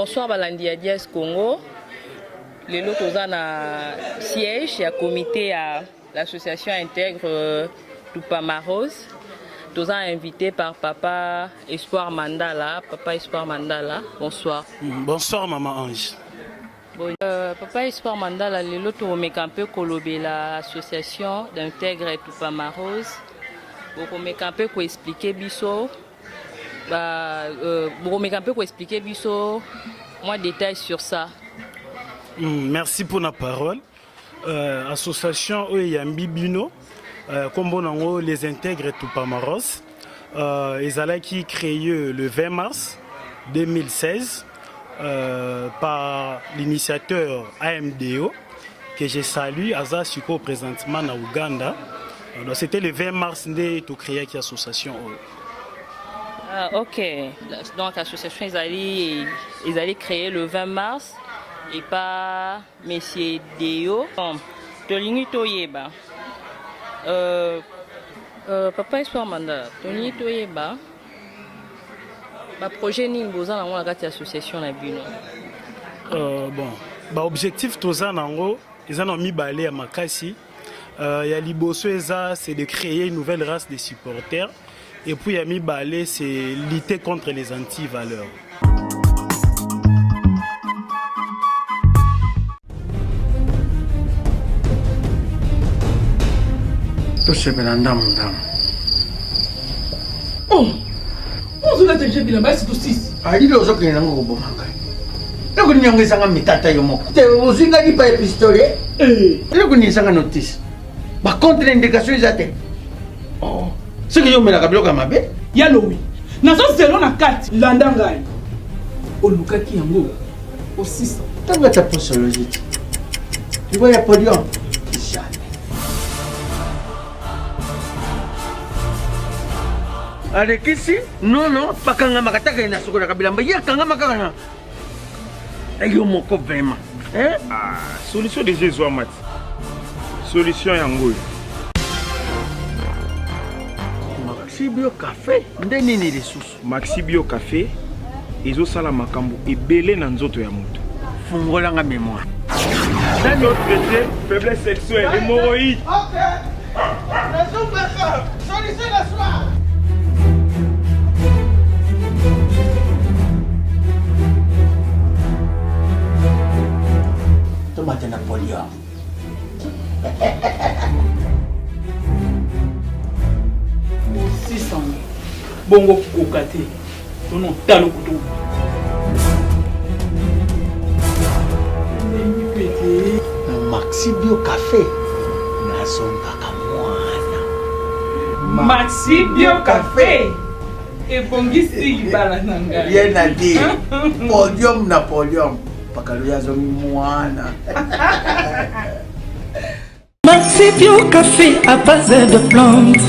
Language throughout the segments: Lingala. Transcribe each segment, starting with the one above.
Bonsoir balandi ya Diaz Congo. Lelo toza na siège ya comité ya l'association intègre euh, Tupamaros. Toza invité par papa Espoir Mandala. Papa Espoir Mandala, bonsoir. Mm, bonsoir maman Ange. Bon, euh, papa Espoir Mandala, lelo tokomeka mpe kolobela association d'intègre Tupamaros. Bokomeka mpe koexplike biso ba euh, bokomeka mpe koexplike biso mwa détail sur ça. Mm, merci pour la parole. Euh, association oyo eyambi bino euh, kombo nango les intègres Tupamaros euh, ezalaki créé le 20 mars 2016 euh, par l'initiateur AMDO que je salue aza sikoyo présentement na Ouganda. Euh, donc c'était le 20 mars nde tocréaki association oyo. Ah, ok donc association ezali ezali créée le 20 mars et pas Monsieur Deo, bon, tolingi toyeba euh, euh, papa Espoir Manda, tolingi toyeba ba projet nini boza nango na kati ya association na bino? Euh, bon, ba objectif toza nango eza na mibale ya makasi. Euh, ya liboso eza c'est de créer une nouvelle race de supporters et puis ya mibale c'est lutter contre les anti-valeurs. tosepela ndambu ndambu oh ozolata deja bilamba ya sito 6 alili ozokende nango koboma ngai eloko nini yango ezanga mitata yo moko te ozwi ngai lipa ya pistolet eh. eloko nini ezanga notice ba contre indication eza te oh. soki yo omelaka biloko ya mabe ya lowi nazo zelo na kati landa ngai olukaki yango osisa ntango ata posologie te liwa ya podium jamais alekisi nono bakangamaka taka ye nasukolaka bilamba ye akangama kaka na yo moko vraiment eh? ah, solution deja ezwama ti solution yango oyo maxi bio cafe nde nini lisusu maxi bio cafe ezosala makambo ebele na nzoto ya moto fungola nga memoire traité faiblesse sexuelle hémorroïde okay. Solution na soir. Tomate na podium. Osisa bongo koka te tono talo kutu na maxi bio cafe nazongaka mwana maxi bio cafe ebongisi libala na ngai rien à dire podium na podium pakalo azongi mwana Maxi Bio Café à base de plantes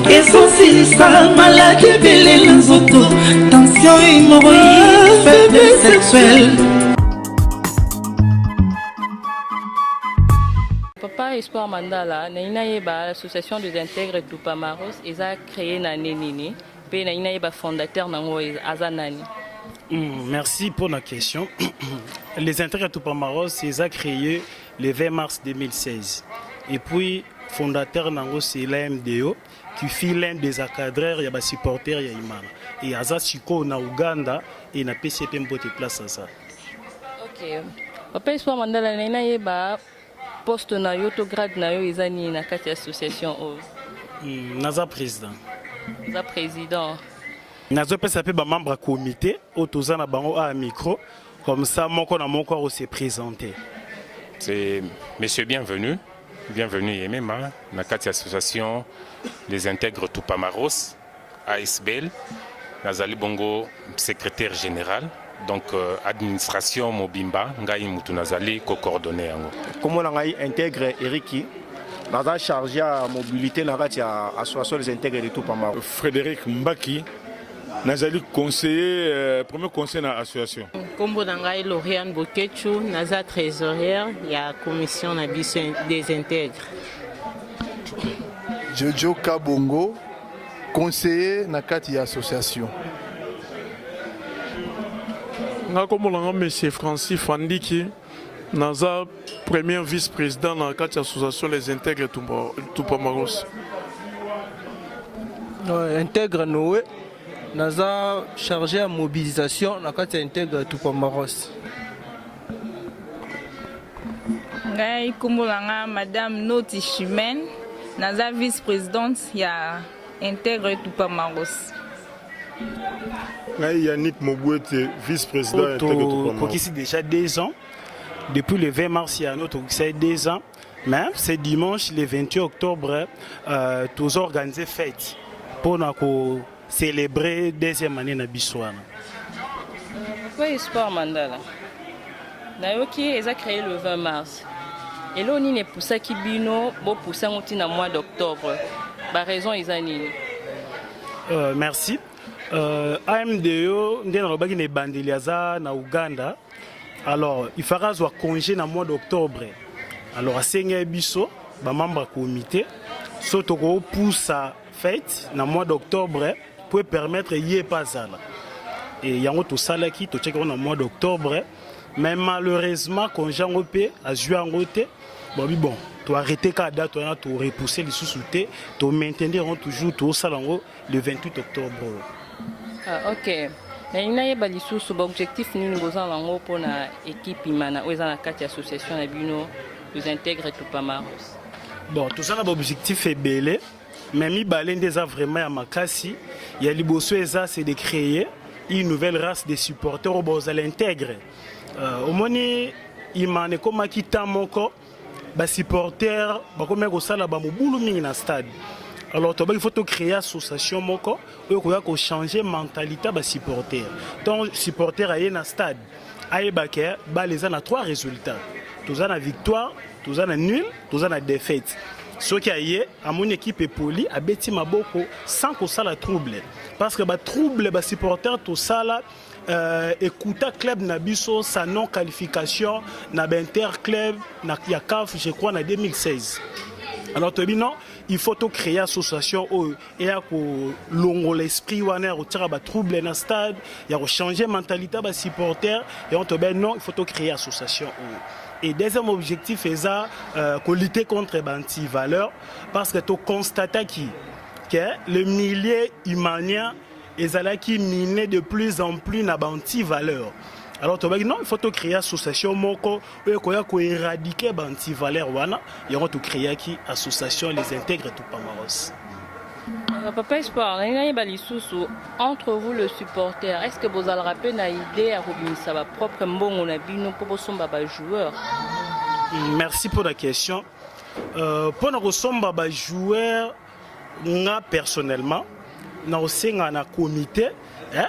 ezosilisa maladi ebele na nzoto tension hémorroïde faiblesse sexuelle Papa Espoir Mandala, nalingi nayeba l'association des intègres Tupamaros eza créé na année nini mpe nalingi nayeba fondateur nango aza nani? Mm, merci pour la question. Les intègres Tupamaros eza créé le 20 mars 2016. Et puis fondateur nango c'est l'AMDO qui fut l'un des encadreurs ya ba supporters ya Imana. Et aza sikoyo na Ouganda et na pesi pe mbote place aza. Ok. Papa Espoir Mandala nalingi nayeba poste na yo to grade na yo eza nini na kati ya association oyo? Mm, naza président. Oza président. Nazopesa mpe bamembre ya comité oyo toza na bango a micro comme ça moko na moko ako se présenter. C'est monsieur bienvenu, bienvenu Yemema na kati ya association les intègres Tupamaros ASBL nazali bongo secrétaire général donc euh, administration mobimba ngai mutu nazali ko coordonner yango. Kombo na ngai intègre Eriki naza chargé ya mobilité na kati ya association les intègres de Tupamaro. Frédéric Mbaki nazali conseiller euh, premier conseiller na association. Kombo na ngai Lauriane Boketshu naza trésorière ya commission na biso des intègres. Jojo Kabongo conseiller na kati ya association. Nga kombo na nga monsieur Francis Fandiki, naza premier vice-président na kati ya association Les Intègres Tupamaros. Intègre Noé, naza chargé ya mobilisation na kati ya Intègre Tupamaros. Ngai kombo na nga madame Noti Chimène, naza vice-présidente ya Intègre Tupamaros. Ngai Yannick Mobwete, vice-président ya Intègre Tupamaros. Tokokisi déjà 2 ans depuis le 20 mars ya no tokokisaki 2 ans, mais c'est dimanche le 28 octobre tozo organiser fête mpona kocélébrer deuxième année na biso wana. Pourquoi Espoir Mandala? Nayoki eza créé le 20 mars. Eloko nini epusaki bino bopusa yango ntina mois d'octobre? Baraison eza nini? Merci. AMDO nde nalobaki na ebandeli, aza na Uganda, alors il fallait azwa congé na mois d'octobre. Alors asengaki biso bamembre ya comité so tokopusa fête na mois d'octobre po permettre ye mpe azala. E yango tosalaki, totiaki yango na mois d'octobre, mais malheureusement congé yango mpe azwi yango te. Bobi bon, toarrêté kaka date wana, torepousse lisusu te, tomaintenir yango toujours, tosala yango le 28 octobre oyo. Ah, ok, nalingi nayeba lisusu baobjectif nini boza na yango mpona équipe Imana oyo eza na kati ya association na bino Les Intègres Tupamaros. Bon, toza na baobjectif ebele, mais mibale nde eza vraiment ya makasi. Ya liboso eza, c'est de créer une nouvelle race de supporters oyo bozala intègre. Omoni Imana ekomaki temps moko, basupporter bakomaki kosala bamobulu mingi na stade. Alors tobaki faut tocréer association moko oyo koya kochanger mentalité ya basupporter. Donc supporter aye na stade, ayeba ke bale eza na trois résultats: toza na victoire, toza na nul, toza na défaite. Soki aye, amoni équipe epoli, abeti maboko sans kosala trouble, parce que batrouble basupporter tosala ekuta club na biso sa non qualification na bainterclub na ya CAF, je crois na 2016. Alors toyebi non, il faut tocréer association oyo eya kolongola esprit wana ya kotiaka batrouble na stade, ya kochanger mentalité ya basupporter. Yango toyebi non, il faut tocréer association oyo. Et deuxième objectif eza kolutter contre baantivaleur, parce que toconstataki que le milieu humanien ezalaki miné de plus en plus na baantivaleur. Alors tobaki non, il faut tocréer association moko oyo ekoya koéradiquer baantivaleur wana. Yango tocréaki association Les Intègres Tupamaros. Papa Espoir, nalingi nayeba lisusu, entre vous le supporter, est ce que bozalaka mpe na idée ya kobimisa bapropre mbongo na bino mpo bosomba bajoueur? Merci pour la question. Mpona kosomba bajoueur, nga personnellement nakosenga na comité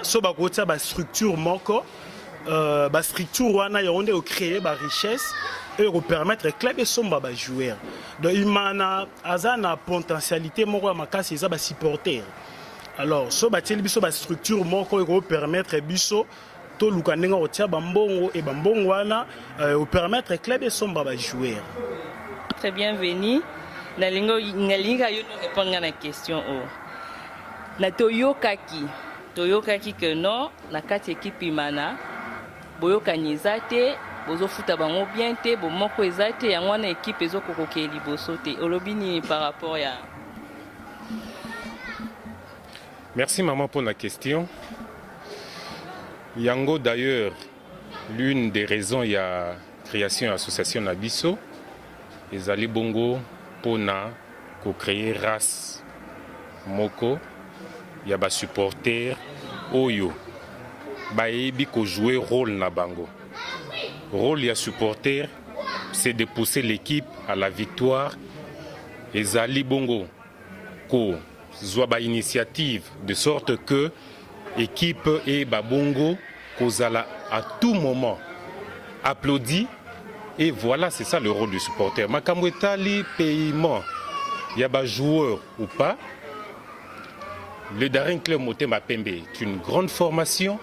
so bakotia bastructure moko. Bastructure wana, yango nde ocréer barichesse oyo ekopermettre club esomba bajoueur. Donc Imana aza na potentialité moko ya makasi, eza basupporter. Alors so batieli biso bastructure moko oyo ekopermettre biso toluka ndenge kotia bambongo, e bambongo wana opermettre club esomba bajoueur. Très bienvenu. Nalingi ka yo no répondre nga na question oyo. Na toyokaki ke non, na kati équipe Imana boyokani eza te, bozofuta bango bien te, bomoko eza te, yango wana équipe ezokokokee liboso te. Olobi nini par rapport ya Merci maman pour la question. Yango d'ailleurs l'une des raisons ya création ya association na biso ezali bongo mpona kocréer race moko ya basupporter oyo bayebi kojouer rôle na bango. Rôle ya supporter, c'est de pousser l'équipe à la victoire. Ezali bongo kozwa bainitiative de sorte que équipe eyeba bongo kozala à tout moment applaudi. Et voilà, c'est ça le rôle du supporter. Makambo etali paiement ya bajoueur ou pas, le Daring Club Motema Pembe est une grande formation,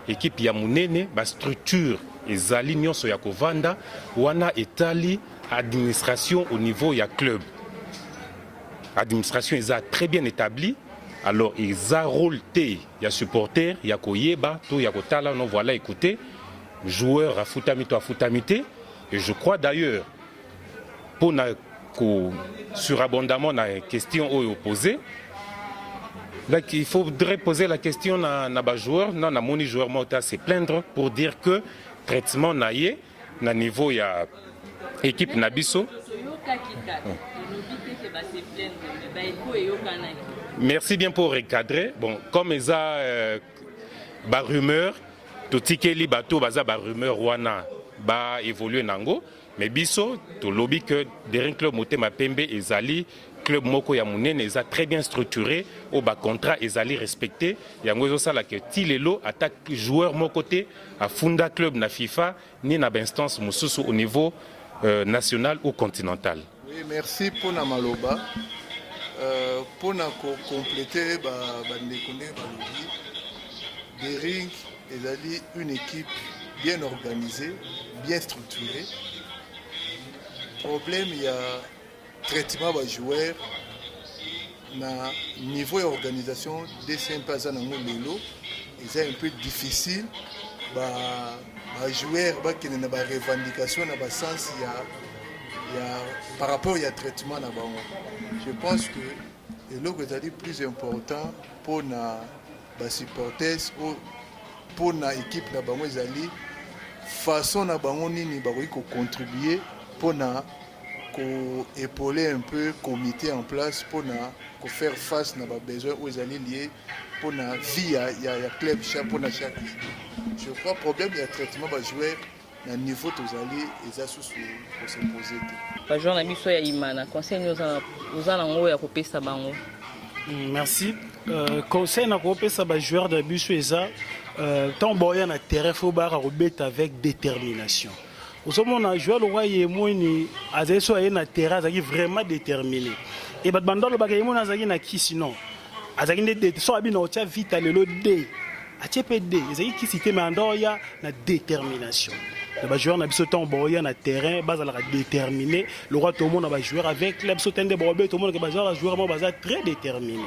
équipe ya monene, bastructure ezali nyonso ya kovanda wana. Etali administration au niveau ya club, administration eza très bien établie. Alors eza rôle te ya supporter ya koyeba to ya kotala non voilà écoutez joueur afutami to afutami te. Et je crois d'ailleurs pona ko surabondamment na question oyo posée donc il faudrait poser la question na, na ba joueur na namoni joueur moko te se plaindre pour dire que traitement na ye na niveau ya équipe na biso. Merci bien pour recadrer. Bon, comme eza euh, ba rumeur, totikeli bato baza ba rumeur wana ba évoluer nango, mais biso tolobi que Daring Club Motema Pembe ezali club moko ya monene, eza très bien structuré, oyo ba contrat ezali respecté. Yango ezosala ke ti lelo ata joueur moko te afunda club na FIFA ni na ba instance mosusu au niveau national ou continental. Oui, merci mpona maloba. Mpona kocompléter bandeko ndenge balobi, Daring ezali une équipe bien organisée, bien structurée. Problème ya traitement bajoueur na niveau ya organisation DCMP aza nango lelo, eza un peu difficile bajoueur bakende na barevendication na basens ya par rapport ya traitement na bango. Je pense que eloko ezali plus important mpona basupporters, mpona équipe na bango, ezali façon na bango nini bakoki kocontribuer mpona koépauler un peu comité en place mpona kofaire face na babesoin oyo ezali lié mpona vie ya club mpona chaque jour. Je crois problème ya traitement bajoueur na niveau tozali eza susu kose poser te. Bajoueur na biso ya Imana, conseil nini oza nango ya kopesa bango? Merci. Conseil na kopesa bajoueur na biso eza ntango baoya na terrain, fo bayaka kobeta avec détermination. Ozomona joueur lokwa ye moni azali so aye na terrain, azalaki vraiment déterminé. E bato bando alobaka ye moni azalaki na kisi, non, azalaki nde so abi na otia vita lelo d atie mpe d ezalaki kisi te, mais anda oya na détermination na bajoueur na biso. Ntango baoya na terrain, bazalaka déterminé. Lokwa tomona bajoueur avec club so te nde baobe, tomonaka bajoueur, bajoueur moko baza très déterminé,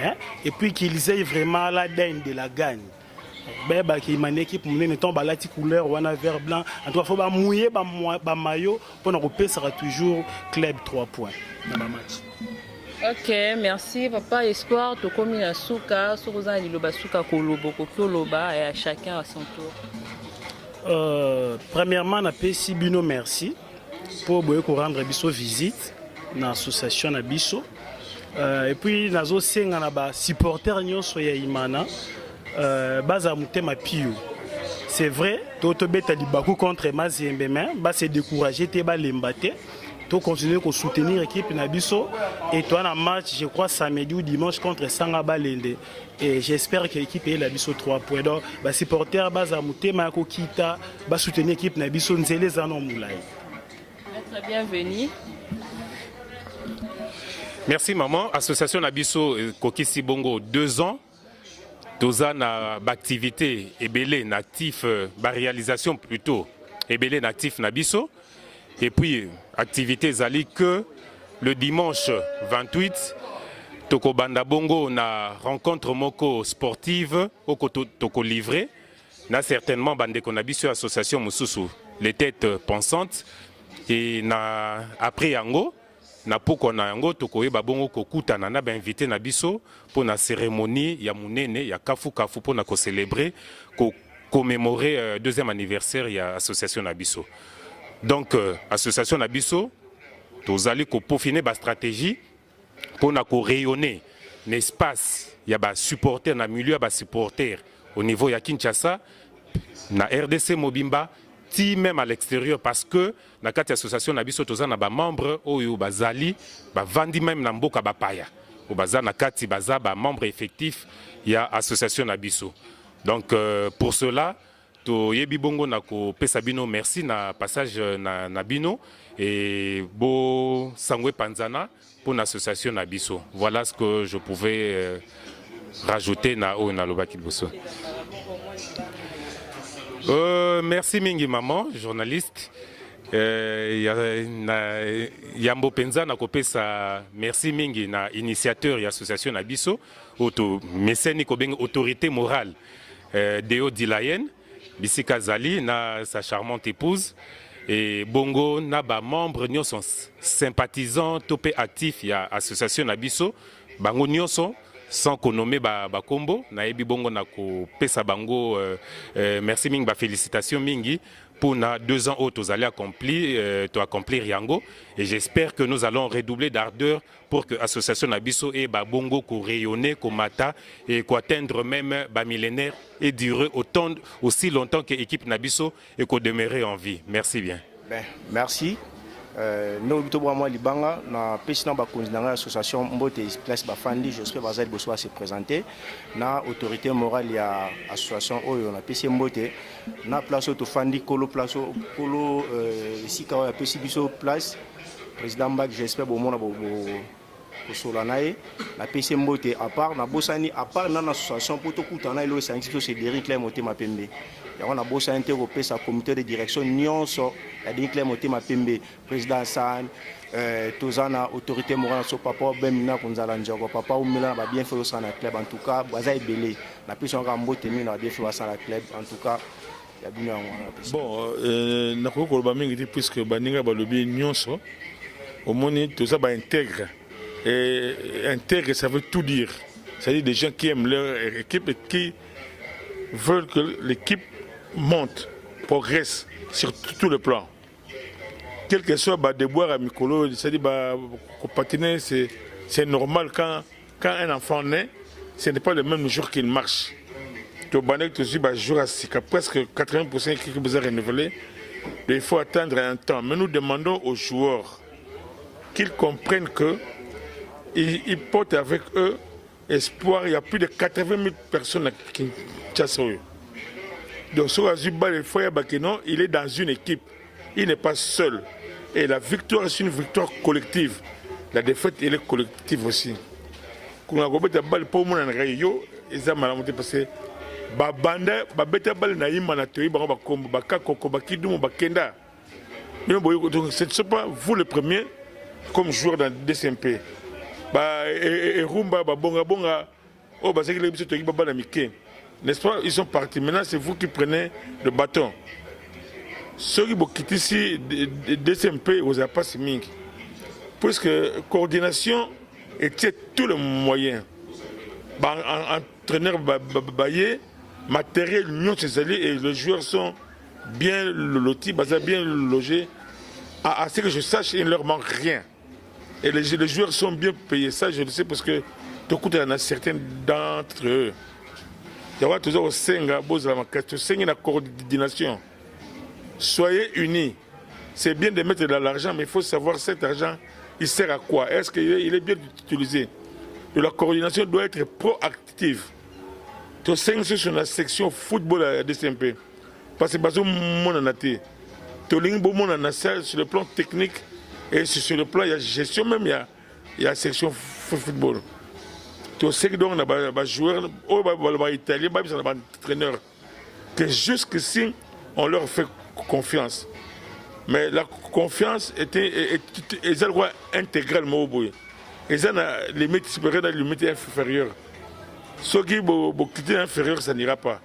hein? Et puis qu'ils aient vraiment l'ADN de la gagne. Bayebaki Imana équipe monene. Ntango balati couleur wana vert blanc, en tout cas fo bamouye bamayo mpona kopesaka toujours club 3 points na bamatch. Ok, merci papa Espoir. Tokomi na suka. Soki oza na liloba suka koloba, okoki oloba, et à chacun à son tour. Premièrement, napesi bino merci mpo boye korendre biso visite na association na biso. Et puis nazosenga na basupporter nyonso ya Imana bazala motema pio. C'est vrai, to tobeta libaku contre Mazembe, mais base décourager te, balemba te, tocontinue kosoutenir équipe na biso. Et toa na match, je crois samedi ou dimanche, contre Sanga Balende, et j'espère que équipe eyela biso 3 points. Donc basupporter bazala motema ya kokita, basoutenir équipe na biso, nzela eza no molai. Maître, bienvenue. Merci maman. Association na biso ekokisi bongo 2 ans. Toza na baactivité ebele na actif, baréalisation plutôt ebele na actif na biso. Et puis activité ezali que le dimanche 28 tokobanda bongo na rencontre moko sportive oko tokolivre na certainement bandeko na biso ya association mosusu, les têtes pensantes. Et na après yango, na pokwa na yango, tokoyeba bongo kokutana na bainvité na biso mpo na cérémonie ya monene ya kafukafu mpo na kocélébrer, kocommémorer deuxième anniversaire ya association na biso. Donc association na biso tozali kopeaufiner bastratégie mpo na korayonner na espace ya basupporter, na milieu ya basupporter au niveau ya Kinshasa, na RDC mobimba, ti même à l'extérieur, parce que na kati ya association na biso toza na bamembre oyo bazali bavandi même na mboka bapaya, oyo baza na kati, baza bamembre effectif ya association na biso. Donc pour cela toyebi bongo na kopesa bino merci na passage na bino e bosango epanzana mpo na association na biso. Voilà ce que je pouvais rajouter na oyo nalobaki liboso. Merci mingi maman journaliste. Euh, ya, na, yambo mpenza nakopesa merci mingi na initiateur ya association na biso oyo tomeseni kobenga autorité morale euh, Deo Dilayen bisika azali na sa charmante épouse et bongo na ba membre nyonso sympathisant to mpe actif ya association na biso bango nyonso sans konommer bakombo ba nayebi bongo na kopesa bango euh, euh, merci mingi bafélicitation mingi pour na 2 ans oyo tozali accompli euh, to accomplir yango et j'espère que nous allons redoubler d'ardeur pour que association na biso eyeba bongo korayonner, komata et koatteindre même bamillénaire et durer autant aussi longtemps que équipe na biso ekodemeurer en vie. Merci bien. Ben, merci. Ndenge tobwaka mwa libanga, napesi na bakonzi na ngai association mbote place bafandi. J'espère baza liboso base présenter na autorité morale ya association oyo. Napesi ye mbote na place oyo tofandi, kolo place, kolo esika oyo apesi biso place, président Mbak. J'espère bomona kosola na ye. Napesi ye mbote. À part nabosani, à part na association mpo tokutana eloko esangisi biso, c'est Daring Club Motema Pembe. Yango nabosani te kopesa comité de direction nyonso ya Daring Club Motema Pembe, président San, toza na autorité morale na so papa Obemina Konzala Nzoko, papa Umela na babienfait osala na club. En tout cas baza ebele, napesi yango kaka mbote mingi na babienfait basala na club. En tout cas ya bino yango wana. Bon, nakoki koloba mingi te puisque baninga balobi nyonso. Omoni, toza baintègre et intègre, ça veut tout dire, c'est-à-dire des gens qui aiment leur équipe et qui veulent que l'équipe monte, progresse sur tous les plans, quel que soit badéboire ya mikolo, c'est-à-dire kopatiner, c'est normal. Quand un enfant naît, ce n'est pas le même jour qu'il marche. Tobandaki, tozwi bajour ya sika, presque 80 équipe besoin renouveler. Il faut attendre un temps, mais nous demandons aux joueurs qu'ils comprennent que ils portent avec eux espoir. Il y a plus de 80 000 personnes à Kinshasa oyo. Donc soki azwi balle, il faut yeba que non, il est dans une équipe, il n'est pas seul. Et la victoire, c'est une victoire collective, la défaite, elle est collective aussi. Konga kobeta balle mpo omonanaka yo eza malamu te, parce que babanda babeta balle na yima na toyi bango bakombo bakakoko bakidumu bakenda bino boye. Donc ce ne sont pas vous le premier comme joueur dans DCMP, ba erumba babongabonga oyo bazalaki biso toyaki babana mike, n'est-ce pas? Ils sont partis, maintenant c'est vous qui prenez le bâton. Soki bokitisi DCMP, ozala mpasi mingi, puisque coordination etie tous les moyens, baentraîneur baye, matériel nyonso ezali et les joueurs sont bien lotis, baza bien logés. À ce que je sache, il ne leur manque rien et les joueurs sont bien payés. Ça, je le sais parce que tokutana na certains d'entre eux. Yango toza kosenga bozala makasi. Tosengi na coordination, soyez unis. C'est bien de mettre de l'argent, mais il faut savoir cet argent, il sert à quoi, est-ce qu'il est, il est bien utilisé? Et la coordination doit être proactive. Tosengi susu na section football ya DCMP, parce que bazomonana te, tolingi bomonana sur le plan technique et sur le plan ya gestion même ya section football. Toseki donc na bajoueur oyo baloba italien, babisa na baentraîneur que jusqu'ici on leur fait confiance, mais la confiance était eza lokwa intégrale moko boye, eza na limite supérieure, na limite inférieure. Soki bokiti inférieur, ça n'ira pas.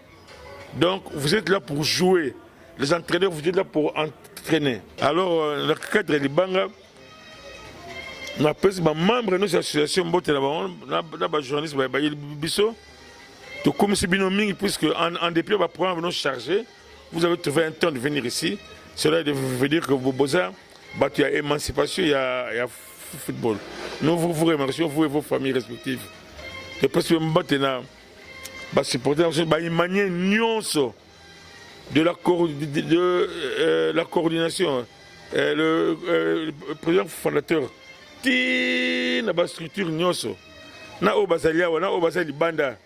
Donc vous êtes là pour jouer, les entraîneurs, vous êtes là pour entraîner. Alors na cadre libanga, napesi bamembre nyonso ya association mbote na bango, na bajournaliste bayeli biso. Tokomisi bino mingi puisque en dépit ya baprogramme bino chargé, vous avez trouvé un temps de venir ici. Cela veut dire que boza bato ya émancipation ya football. Nous vous, vous remercions, vous et vos familles respectives. Topesi mbote na basupporter na biso, baimanie nyonso de la coordination, le président fondateur ti na bastructure nyonso, na oyo bazali awa, na oyo bazali libanda.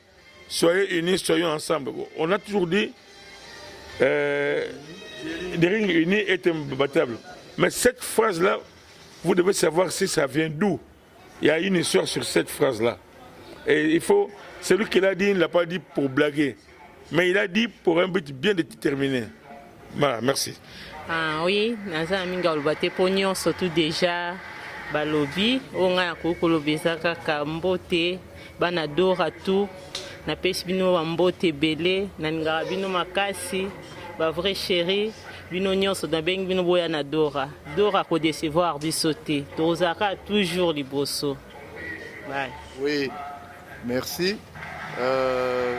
Soyez unis, soyons ensemble. On a toujours dit Daring uni est imbattable, mais cette phrase là, vous devez savoir si ça vient d'où. Il y a une histoire sur cette phrase là et il faut, celui qui l'a dit, il ne l'a pas dit pour blaguer, mais il a dit pour un but bien déterminé. Voilà, merci. Ah, oui, naza na mingi aloba te mpo nyonso tout déjà balobi oyo ngai nakoki koloba eza kaka mbote bana dora tout napesi bino bambote ebele nalingaka bino makasi ba vrai chéri bino nyonso nabengi bino boya na dora dora akodecevoir biso te tozalaka toujours liboso bye Oui, merci. Euh,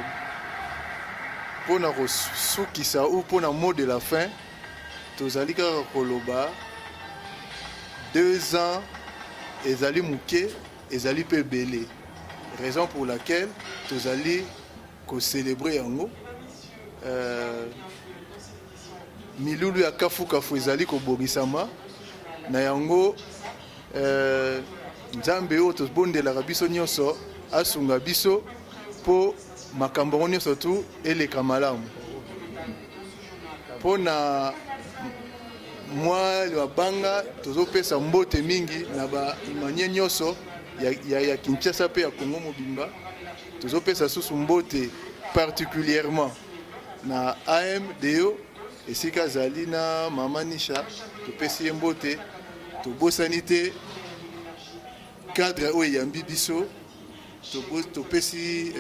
mpo na kosukisa ou mpo na mot de la fin tozali kaka koloba 2 ans ezali moke, ezali mpe ebele, raison pour laquelle tozali kocélébrer yango. Milulu ya kafukafu ezali kobongisama na yango. Nzambe oyo tobondelaka biso nyonso asunga biso mpo makambo yango nyonso tu eleka malamu. Mpo na mwa mabanga, tozopesa mbote mingi na baimaniens nyonso ya Kinshasa mpe ya Congo mobimba. Tozopesa susu mbote particulièrement na AMDO esika azali na mama Nisha, topesi ye mbote. Tobosani te cadre oyo eyambi biso, topesi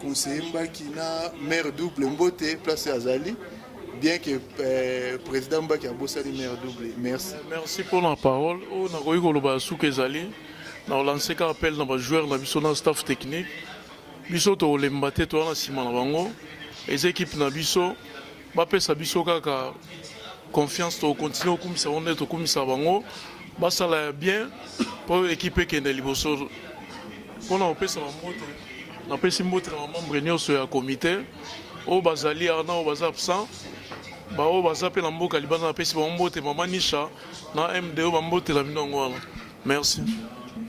conseiller Mbaki na maire double mbote place azali, bien que président Mbaki abosani maire double. Merci. Merci pour la parole. Oyo nakoki koloba ya suka ezali na kolancer kaka appel na bajoueur na biso na staff technique. Biso tokolemba te, toza na nsima na bango. Eza équipe na biso, bapesa biso kaka confiance, tokocontinuer kokumisa bango nde tokumisa bango, basala ya bien mpo équipe ekende liboso. Mpona kopesa bambote, napesi mbote na bamembre nyonso ya comité oyo bazali awa na oyo baza absent, baoyo baza mpe na mboka libanda, napesi bango mbote. Mama Nisha na MDO, bambotela bino yango wana. Merci.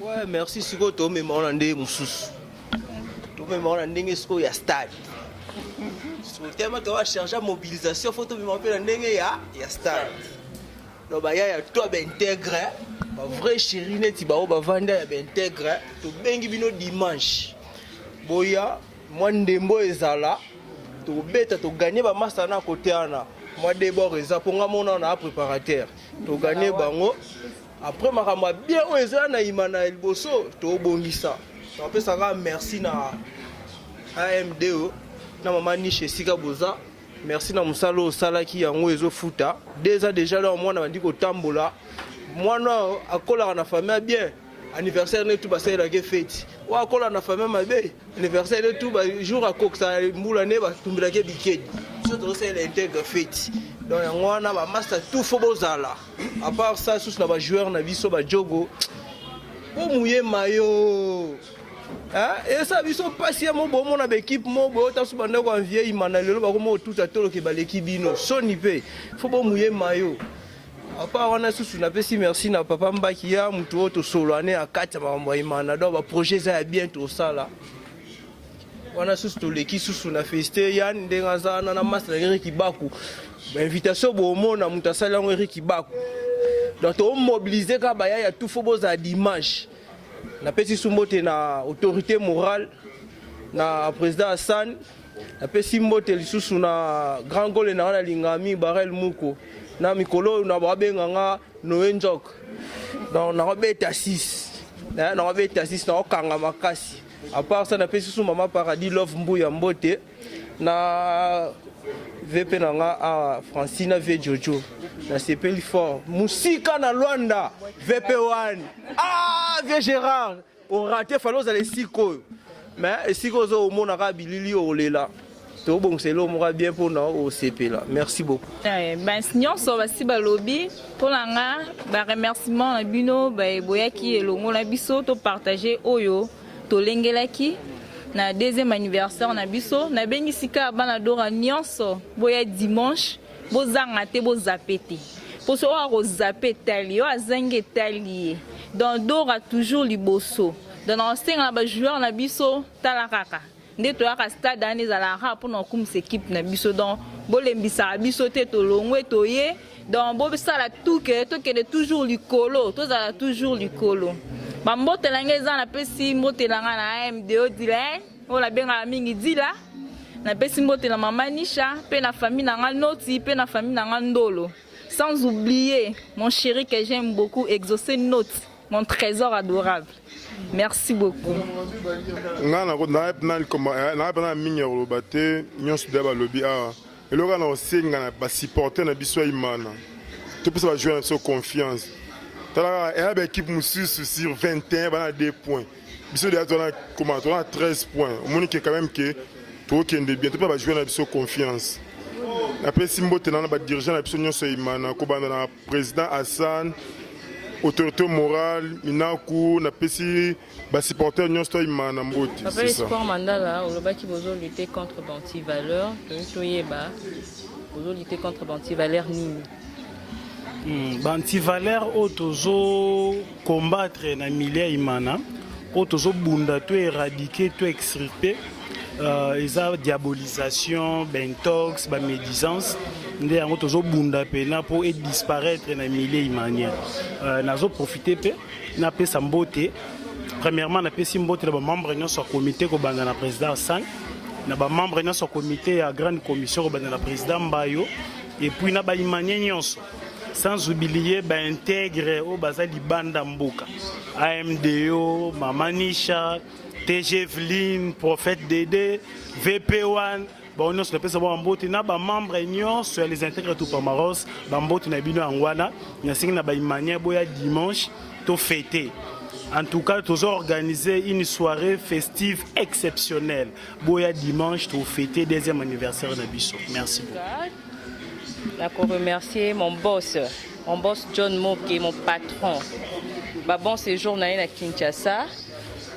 Ouais, merci. Sikoyo tomema wana ndenge mosusu, tomema wana ndenge sikoyo ya stade. Tellement toa charge ya mobilisation, faut tomema mpe na ndenge ya stade. Donc baya ya to ya baintègre, bavrai chéri neti bao bavanda ya baintègre, tobengi bino dimanche, boya mwa ndembo ezala, tobeta, togagner bamasa na kote wana. Mwa debord eza mpo nga mona na préparateur, togagner bango. Après makambo ya bien oyo eza na yima na liboso, tobongisa. Topesaka merci na AMD na mama Niche esika boza. Merci na mosala oyo osalaki, yango ezofuta 2 ans déjà. Leo mwana bandi kotambola, mwana oyo akolaka na famille ya bien, anniversaire ne tu basalelaki feti. Oyo akola na famille mabe, anniversaire ne tu jour akokisa mbula ne batumbelaki bikedi. Biso tozosalela intègre feti, donc yango wana bamaster tout faut bozala. À part ça, susu na bajoueur na biso bajogo po muyema yo esa biso mpasi ya mo bomona baéquipe mo boye ota so bandeko ya vie imana lelo bakoma otuta toloke baleki bino soni mpe fo bomuyema yo. À part wana susu napesi merci na papa Mbaki ya motu oyo tosolola ne ya kati ya makambo ya imana. Donc baprojet eza ya bien tosala wana. Susu toleki susu na feste yan ndenge aza wana na master na Erik Ibaku, bainvitation bomona moto asali yango Erik Ibaku. Donc tomobiliser kaka baya ya tout, faut bozala dimanche. Napesi su mbote na autorité morale, na président Hassan. Napesi mbote lisusu na grand gole na nga nalingaka mingi, Barel Muko. Na mikolo oyo na babenga nga Noe Nzok, donc nakobeta 6, nakobeta 6, nakokanga makasi. À part ça, napesi su mama Paradis Love Mbuya mbote na VP na nga awa Francina V Jojo, nasepeli fort mosika na Lwanda. VP1, ah, vie Gérard oraté, fallait ozala esika oyo, mais esika ozo omonaka bilili olela. Tobongisa eloko moko bien mpona osepela. Merci beaucoup. Basi nyonso basi balobi. Mpo na nga, baremerciement na bino boyaki elongo na biso topartager oyo tolengelaki na deuxième anniversaire na biso. Nabengisi kaka bana Dora nyonso, boya dimanche, bozanga te, bozape te, poso oyo akozape etali oyo azangi etali ye. Donc Dora toujours liboso. Donc nakosenga na bajoueur na biso, tala kaka nde toyaka stade wana, ezalaka mpona kokumisa équipe na biso. Donc bolembisaka biso te, tolongwe toye. Donc bosala tout ke tokende toujours likolo, tozala toujours likolo. Bambote na ngai eza, napesi mbote na ngai na AMDO Dilaine oyo nabengaka mingi Dila. Napesi mbote na mama Nisha mpe na famille na ngai Noti mpe na famille na ngai Ndolo. Sans oublier mon chéri que j'aime beaucoup, Exaucé Note, mon trésor adorable. Merci beaucoup. Nga na na mingi ya koloba te, nyonso deya balobi awa. Eloko na kosenga na basupporter na biso ya Imana, topesa bajoueur na biso confiance. Tala kaka eya baéquipe mosusu, sur 21 bana 2 points, biso deya tona koma tona 13 points. Omoni ke quand même ke tokokende bien. Topesa bajoueur na biso confiance. Napesi mbote na badirigeant na biso nyonso ya Imana, kobanda na président Hassan, autorité morale Minaku. Napesi basupporter nyonso to Imana mbote. Papa Espoir Mandala, olobaki bozolutter contre baantivaleur. Toyei toyeba, bozolutter contre baantivaleur nini? Baantivaleur oyo tozocombattre na milieu ya Imana, oyo tozobunda to éradiquer, to extirper, eza diabolisation, baintox, bamédisance. Nde yango tozobunda mpena mpo edisparaître na milieu imanien. Nazoprofite mpe napesa mbote. Premièrement, napesi mbote na bamembre nyonso ya comité, kobanda na président Hassan, na bamembre nyonso ya comité ya grande commission, kobanda na président Mbayo, et puis na baimanien nyonso, sans oublier baintègre oyo baza libanda mboka, amdo, Mama Nisha, TG Eveline, Prophète Dede, VP1, bango nyonso napesa bango bambote, na bamembre nyonso ya Les Intègres Tupamaros, bambote na bino. Yango wana nasengi na baimaniens boya dimanche tofêter. En tout cas, tozo organiser une soirée festive exceptionnelle. Boya dimanche tofêter deuxième anniversaire na biso. Merci beaucoup. Nako remercier mon boss, mon boss John Moke, mon patron. Ba bon séjour na ye na Kinshasa.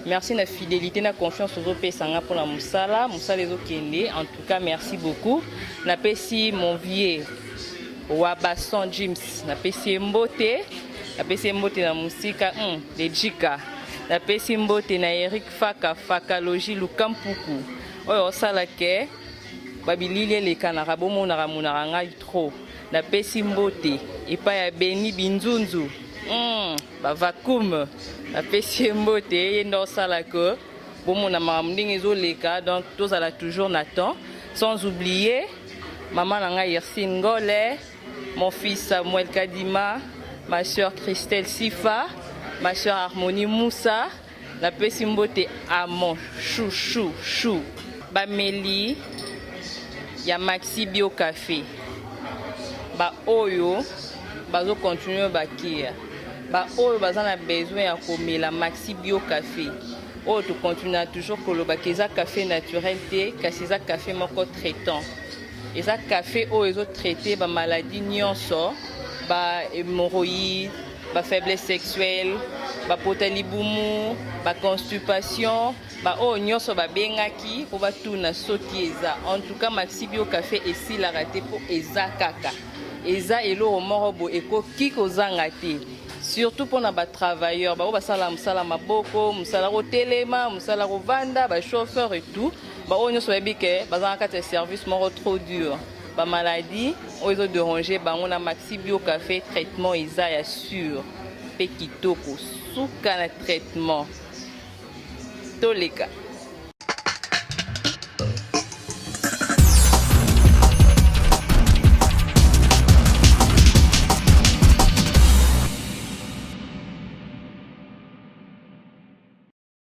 Merci na fidélité, na confiance ozopesanga mpona mosala. Mosala ezokende. En tout cas, merci beaucoup. Napesi mon vieux Wabason James, napesi ye mbote, napesi ye mbote na mosika lejika. Napesi mbote na Eric Faka Fakalogi Lukampuku oyo osala ke babilili elekanaka, bomonaka monaka ngai trop. Napesi mbote epai ya Beni Binzunzu, bavacuum, napesi ye mbote, ye nde osala ke bomona makambo ndenge ezoleka. Donc tozala toujours na temps. Sans oublier mama na ngai Irsine Ngole, mon fils Samuel Kadima, ma soeur Christelle Sifa, ma soeur Harmonie Moussa. Napesi mbote à mon chouchou chou, bameli ya Maxi Bio Café, baoyo bazocontinue bakia, baoyo baza na besoin ya komela Maxi Bio Café oyo tocontinue toujours kolobaka. Eza café naturel te, kasi eza café moko traitant. Eza café oyo ezotraite bamaladi nyonso, bahémorroïde, bafaiblesse sexuelle, bapota libumu, baconstipation, baoyo nyonso babengaki mpo batuna soki eza. En tout cas, Maxi Bio Café esilaka te, mpo eza kaka, eza eloko moko boye ekoki kozanga te, surtout mpona batravailleur, baoyo basala mosala maboko, mosala kotelema, mosala kovanda, bachauffeur et tout, baoyo nyonso bayebi ke baza na kati ya service moko trop dur, bamaladi oyo ezodéranger bango. Na Maxi Bio Café, traitement eza ya sûr mpe kitoko, suka na traitement toleka.